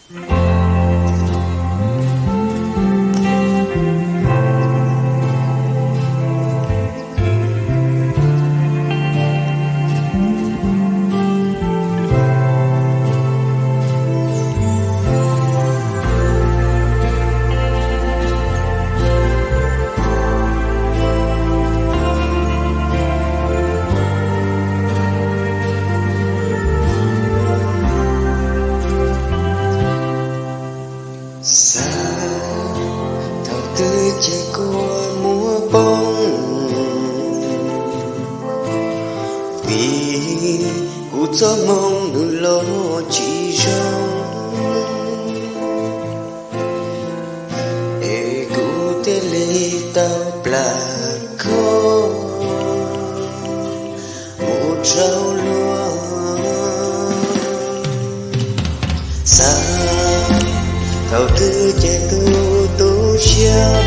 Xav thaum twg ces kuv muab poob, vim kuv txoj hmoo nws los tsis zoo, es kuv thiaj li tau plam kho mus rau luag. Xav thaum twg ces tu tu siab,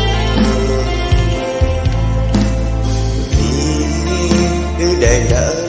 vim wb daim ntawv